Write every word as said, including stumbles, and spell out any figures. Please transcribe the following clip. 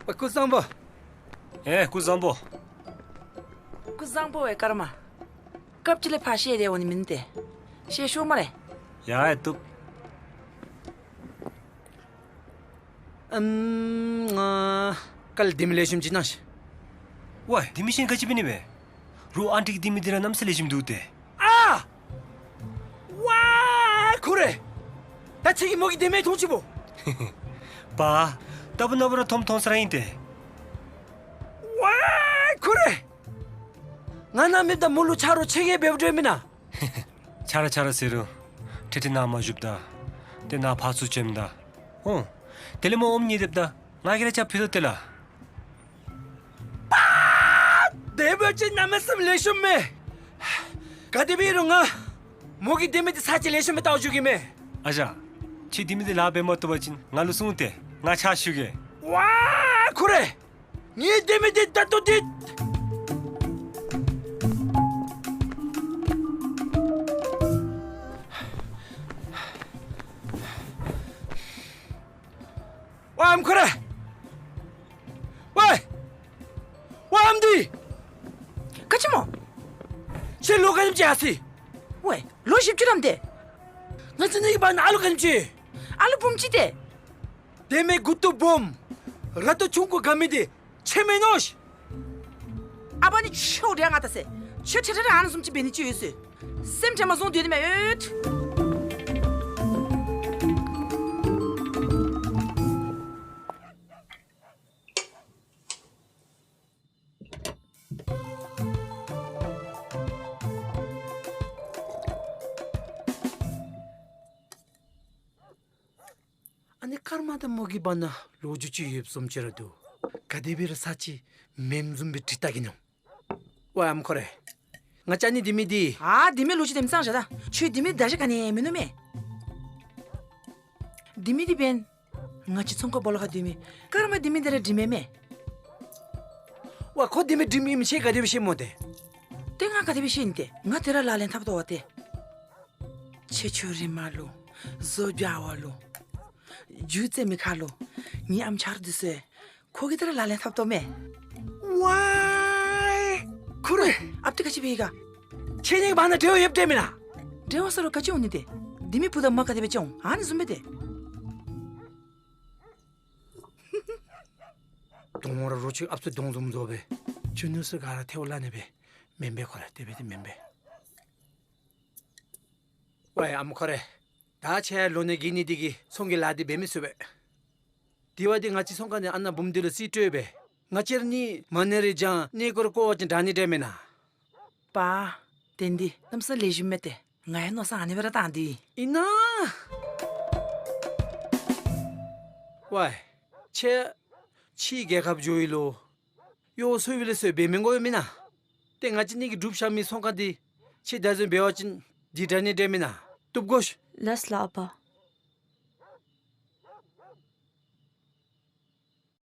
སྐུ་གཟུགས་བཟང་པོ། ཨེ། སྐུ་གཟུགས་བཟང་པོ། སྐུ་གཟུགས་བཟང་པོ་བའི་སྐར་མ། སྐབས་ཅིག་ལ་ཕར་བཤད་བསྡད་འོ་ནི་མིན་ཏེ། བཤད་ཤོག་མ་རེད། ཡ་ཡ་བཏུབ། ཨམ། ང་། ག་ལེ་ལྡེ་མིག་ལེགས་ཤོམ་ཅིག་གནང་ཞིག། ཝེ། ལྡེ་མིག་གཞན་ག་ཅི་བྱས་ནི་མེད། རུ་ཨན་ཊི་གི་ལྡེ་མིག་འདི་ར་གནམ་ས་ལེགས་ཤོམ་འདུག་སྟེ། ཨ། ཝེ། ཁོ་རེ། ད་ཁྱེད་ཀྱིས་མོ་གི་ལྡེ་མིག་མཐོང་ཅི་པོ། པ། ལྟ་བུ་ན་བུ་ར་མཐོང་མཐོང་ས་ར་ཡིན་ཏེ། ཝེ། ཁོ་རེ། ང་ན་མེད་ད་མོ་ལུ་ཆ་རོ་ཆེ་གེ་བེབ་འདྲེ་མིན་ན། ཆ་ར་ཆ་ར་ཟེར་རུ། ཁྲེ་ཁྲེ་ན་མ་བཞུབ་ད། དེ་ན་ཕ་ཚུ་ཅེམ་ད། ཧོ། དེ་ལས་མོ་ཨོམ་ཉེ་དེབ་ད། ང་གི་ར་ཅ་ཕི་ལོ་དེ་ལ། པ། དེ་བོ་ཅི་ན་མེད་སམ་ལེགས་ཤོམ་མེད། ག་དེ་བི་རུ་ང་། མོ་གི་ལྡེ་མིག་དེ་ས་ཅི་ལེགས་ཤོམ་མེད་ལྟ་བཞུགས་གི་མེད། ཨ་ཞ། ཁྱེད་ལྡེ་མིག་དེ་ལ་བེ་མ་ཏོ་བ་ཅིན་ང་ལུ་གསུངས་ཏེ་ང་ཆ་ཞུ་གེ། ཝེ། ཁོ་རེ། ངའི་ལྡེ་མིག་དེ་ད་ལྟོ་དེ། ཝེ་ཨམ་ཁོ་རེ། ཝེ། ཝེ་ཨམ་དི། ག་ཅི་མོ། ཁྱེད་ལོ་ག་ཉིམ་ཅི་ཨ་སི། ཝེ། ལོ་བཞི་བཅུ་རམ་དེ། ང་ཚོ་ནི་གི་བར་ན་ཨ་ལོ་ག་ཉིམ་ཅི། ཨ་ལོ་འབུམ་གཅིག་དེ། ལྡེ་མིག་གུ་ཏོ་འབུམ། ར་ཏོ་ཆུང་ཀུ་ག་མི་དེ། ཆེ་མེད་ནོ་ཤི། ཨ་བ་ནི་ཆོ་རེ་ང་ད་སེ། ཆོ་ཁྲེ་ཁྲེ་ར་ཨ་ན་སུམ་ཅི་བེ་ནི་ཅི་ཡོད་སུ། སེམས་ཁྲེ་མ་བཟུང་དུས་ནི་མེད་ཡོད། ཨ་ནི་སྐར་མ་དང་མོ་གི་བར་ན་ལོ་རྒྱུས་ཅི་ཡོད་བསམ་ཅི་ར་འདུག། ག་དེ་བི་རུ་ས་ཅི་མེམ་བཟུམ་བི་དྲི་ལྟ་གི་ནོ། ཝེ་ཨམ་ཁོ་རེ། ང་ཅ་ནི་ལྡེ་མིག་དེ། ཨ་ལྡེ་མིག་ལོ་ཅི་དེམ་ཙང་བཞག་ད། ཁྱོད་ལྡེ་མིག་ད་ཞག་ག་ནས་མི་ནུ་མེ། ལྡེ་མིག་དེ་བན། ང་ཅི་ཚོང་ཁང་སྦོ་ལོགས་ཁ་ལྡེ་མིག། སྐར་མ་ལྡེ་མིག་དེ་ར་འགྲིམ་མེ་མེ། ཝེ་ཁོ་ལྡེ་མིག་འགྲིམ་ཡིན་མི་ཤེས་ག་དེ་བི་ཤེས་མོ་དེ། དེ་ང་ག་དེ་བི་ཤེས་ཡིན་ཏེ། ང་དེ་ར་ལ་ལན་ཐབས་ཏོ་བ་དེ། ཆེ་ཆོ་རི་མ་ལོ། བཟོ་རྒྱ་བ་ལོ། རྒྱུ་རྩེ་མི་ཁ་ལོ། ངའི་ཨམ་ཆར་དུ་སོས། ཁོ་གི་དེ་ར་ལ་ལན་ཐབས་ཏོ་མེ། ཝེ། ཁོ་རེ། ཨབ་ཏི་ག་ཅི་བི་ག། ཁྱེད་གཉིས་བར་ན་འབྲེལ་བ་ཡོད་དེ་མིན་ན། འབྲེལ་བ་ས་རུ་ག་ཅི་འོང་ནི་དེ། ལྡེ་མིག་བུ་དང་མ་ག་དེ་བི་ཅི་འོང་ཨ་ནི་བཟུམ་བི་དེ། གདོང་བོ་ར་རོ་ཆུ་ཨབ་སུ་གདོང་འཛོམས་འཛོམས་པས། ཆུ་ནུ་སུ་ག་ར་ཐེའུ་ལ་ནི་བས། མེན་པས་ཁོ་ར་དེ་བས་དེ་མེན་པས། ཝེ་ཨམ་ཁོ་རེ། ད་ཆེ་ལོ་ནས་གི་ནི་དེ་གི་ཚོང་གི་ལ་དེ་བེ་མི་སུ་བས། དེ་བ་དེ་ང་ཅི་ཚོང་ཁ་ནས་ཨ་ན་འབུམ་དེ་ལ་སི་སྤྲོད་པས། ང་ཅེར་ནི་མ་ནེ་རི་ཅང་གནས་སྐོར་བསྐོར་བ་ཅན་དྲ་ནི་དྲ་མེད་ན། པ། དེ་འདི་གནམ་ས་ལེགས་ཤོམ་མེད་དེ། ང་ཡ་ནོ་ས་ཨ་ནི་བེ་ར་བཏང་དི། ཡིན་ན། ཝེ། ཆེ། ཕྱིའི་རྒྱལ་ཁབ་འཇོ་ཡི་ལོ། ཡོ་སོ་བི་ལེ་སོ་བེ་མི་མགོ་ཡོ་མི་ན། དེ་ང་ཅི་ནི་གི་སྒྲུབ་ཤ་མི་སོང་ཁ་དི། ཆེ་ད་ཟོན་བེ་བ་ཅིན་འདི་དྲ་ནི་དྲ་མི་ན། སྟུབ་གོ་ཤ། ལས་ལ་ཨ་པ།